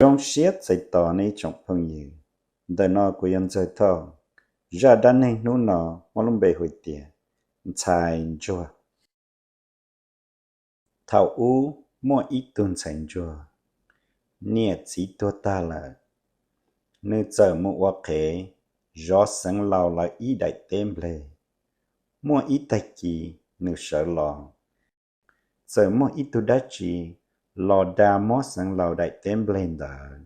Zoo siab txais tos nej ib tsoom phooj ywg. Ntawm no kuv yuav ntxawg thauj zaj dab neeg hnub no muaj lub npe hu tias ntxhais ntsuag. Thaum ub muaj ib tug ntxhais ntsuag, niam txiv tuag tag lawm, nws txawm mus ua qhev zov Xeev Laus lawv ib daim teb npleg. Muaj ib tag kis nws sawv los, txawm muaj ib tug dab tsi los da mob Xeev Laus daim teb npleg ntawd,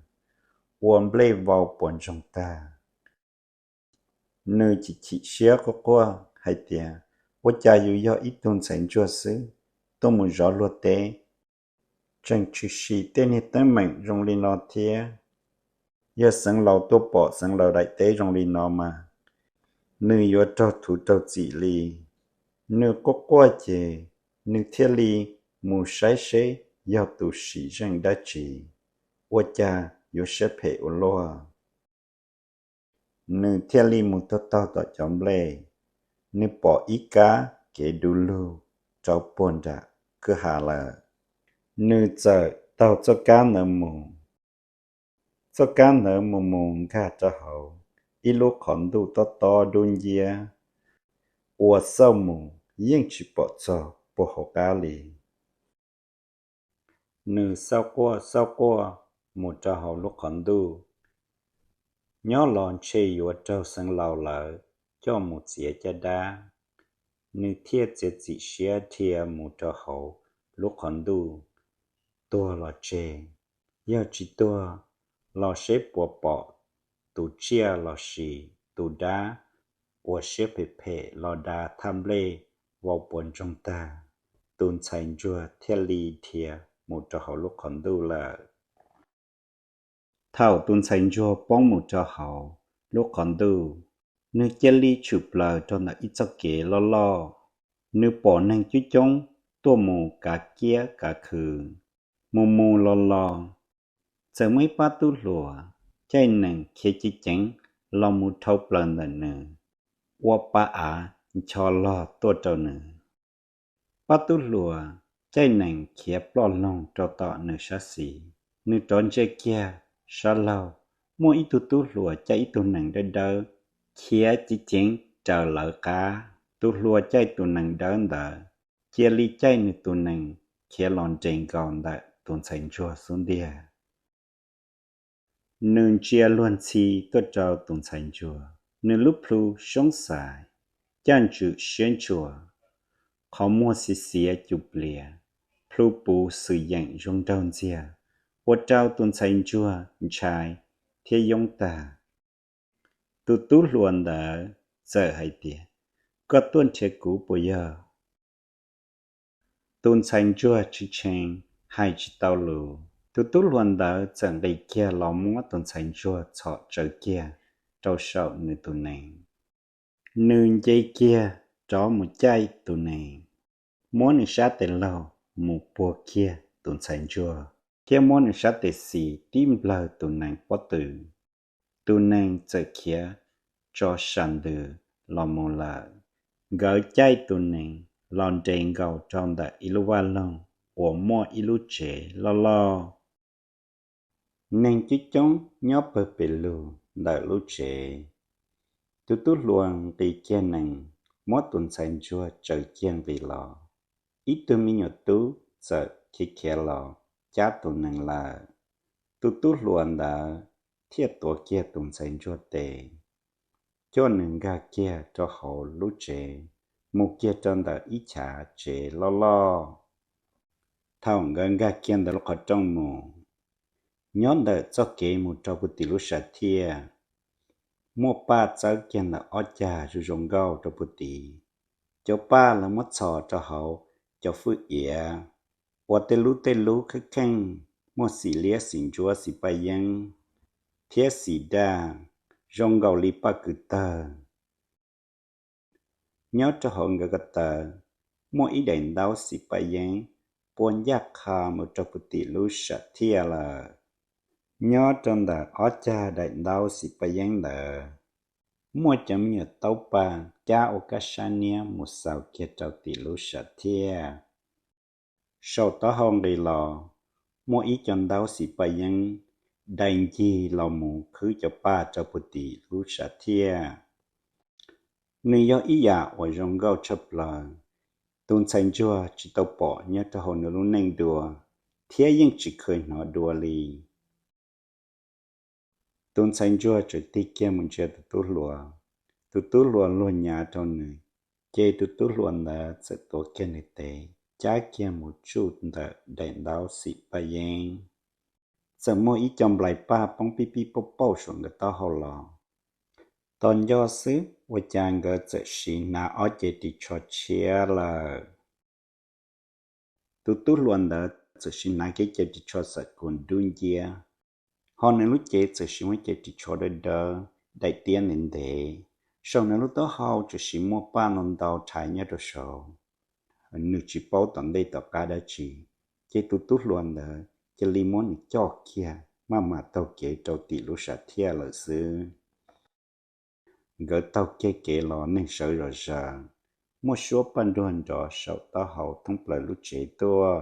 ua nplej vau puas ntsoog tag. Nws chim chim siab quaj quaj hais tias, ua cas yus yog ib tug ntxhais ntsuag xwb, tuaj mus zov luag teb, tseem tshwm sim tej niag teeb meem zoo li no thiab. Yog Xeev Laus tuaj pom Xeev Laus daim teb zoo li no mas nws yuav raug thuv raug txim li. Nws quaj quaj ces nws thiaj li mus saib seb yog tus sim zeej dab tsi, ua cas yuav siab phem ua luaj. Nws thiaj li mus taug taug tom cov nplej, nws pom ib kab kev du lug rau puag nram kwj ha lawm. Nws txawm taug txoj kab ntawd mus. Txoj kab ntawd mus mus nkag rau hauv ib lub qhov ntuj tob tob dub nciab, ua xauj mus yeej tsis pom txog puag hauv qab li. Nws xauj quaj xauj quaj mus rau hauv lub qhov ntuj, nyob los ntshe yuav raug Xeev Laus lawv coj mus txiav caj dab. Nws thiaj txiav txim siab dhia mus rau hauv lub qhov ntuj, tuag los tseg, yog tsis tuag los seb puas pom tus tsiaj los sis tus dab uas siab phem phem los da thaj nplej vau puas ntsoog tag. Tus ntxhais ntsuag thiaj li dhia mus rau hauv lub qhov ntuj lawm. Thaum tus ntxhais ntsuag poob mus rau hauv lub qhov ntuj, nws cia li tshwm plaws rau ntawm ib txoj kev loj loj. Nws pom neeg coob coob tuaj mus kav kiab kav khw, mus mus los los. Txawm muaj ib pab tub hluas caij nees khiav ceev ceev los mus dhau plaws ntawm nws, ua pa av ncho log tuaj rau nws. Pab tub hluas caij nees khiav ploj loo rau tom nws sab xis. Nws rov ntsia kiag sab laug, muaj ib tug tub hluas caij ib tug nees dawb dawb khiav ceev ceev raws lawv qab. Tus hluas caij tus nees dawb ntawd cia li caij nws tus nees khiav los nres nkaus ntawm tus ntxhais ntsuag xub ntiag. Nws ntsia luag ntxhi tuaj rau tus ntxhais ntsuag, nws lub plhu soob xais, caj ntswm siab ntshua, qhov muag xiav xiav cus pliav, plhu puv xwm yeem zoo nraug ntxiag, ua rau tus ntxhais ntsuag ntshai thiab yoob tag. Tus tub hluas ntawd txawm hais tias, koj tuaj nrhiav kuv puas yog? Tus ntxhais ntsuag tshee tshee hais tsis tau lus. Tus tub hluas ntawd txawm nqis kiag los muab tus ntxhais ntsuag txhom tsawv kiag rau saum nws tus nees. Nws nce kiag rov mus caij tus nees, muab nws sab tes laug mus puag kiag tus ntxhais ntsuag thiab muab nws sab tes xis tib nplawg tus nees pob tw. Tus nees txawm khiav tso sam ntws los mus lawm. Nkawd caij tus nees los nres nkaus rau ntawm ib lub vaj loog uas muaj ib lub tsev loj loj. Neeg coob coob nyob pawg pes lug ntawm lub tsev. Tus tub hluas nqis kiag nees, muab tus ntxhais ntsuag tsaws kiag nqis los. Ib tug me nyuam tub txawm khiav khiav los cab tus nees lawm. Tus tub hluas ntawd thiaj tuav kiag tus ntxhais ntsuag tes, coj nws nkag kiag rau hauv lub tsev, mus kiag rau ntawm ib chav tsev loj loj. Thaum nkawd nkag kiag ntawm lub qhov rooj mus, nyob ntawm txoj kev mus rau puag tim lub sam thiaj, muaj paj txawb kiag ntawm ob cag zoo zoo nkauj rau puag tid. Cov paj lawv muab txhos rau hauv cov fwj iav, ua tej lub tej lub kheej kheej, muaj xim liab xim ntsuab xim paj yeeb thiab xim daj, zoo nkaus li paj kws tawg. Nyob rau hauv nkawd ko taw, muaj ib daim ntaub xim paj yeeb pua ncaj qha mus rau puag tim lub sam thiaj lawm. Nyob rau ntawm ob cag daim ntaub xim paj yeeb ntawd, muaj cov me nyuam taub paj cab ua kab sab niab mus xaus kiag rau tim lub sam thiaj. Saum taub hau nqis los, muaj ib co ntaub xim paj yeeb dai ncig los mus khwb cov paj rau puag tim lub sam thiaj. Nws yog ib yam uas zoo nkauj tshaj plaws. Tus ntxhais ntsuag tsis tau pom nyob rau hauv nws lub neej dua, thiab yeej tsis kheev hnov dua li. Tus ntxhais ntsuag txawm tig kiag mus ntsia tus tub hluas. Tus tub hluas luag nyav rau nws, ces tus tub hluas ntawd txawm tuav kiag nws tes, cab kiag mus tsuj ntawm daim ntaub xim paj yeeb. Txawm muaj ib co nplais paj poob pib pib pauj pauj saum nkawd taub hau los. Tos nco xwb ua cas nkawd txawm sim hnav ob cev ris tsho tshiab lawm. Tus tub hluas ntawd txawm sim hnav kiag cev ris tsho xam kuas dub nciab, ho nws lub cev txawm sim muaj cev ris tsho dawb dawb daim tiab ntev ntev. Saum nws lub taub hau txawm sim muaj paj ntau ntau rhais nyob rau saud. Nws tsis paub tom ntej tom qab dab tsi, ces tus tub hluas ntawd cia li muab nws coj kiag maj mam taug kev rau tim lub sam thiaj lawm xwb. Nkawd taug kiag kev los neeg sawv zom zaws, muaj suab paj nruag nrov saum taub hau thoob plaws lub tsev tuaj.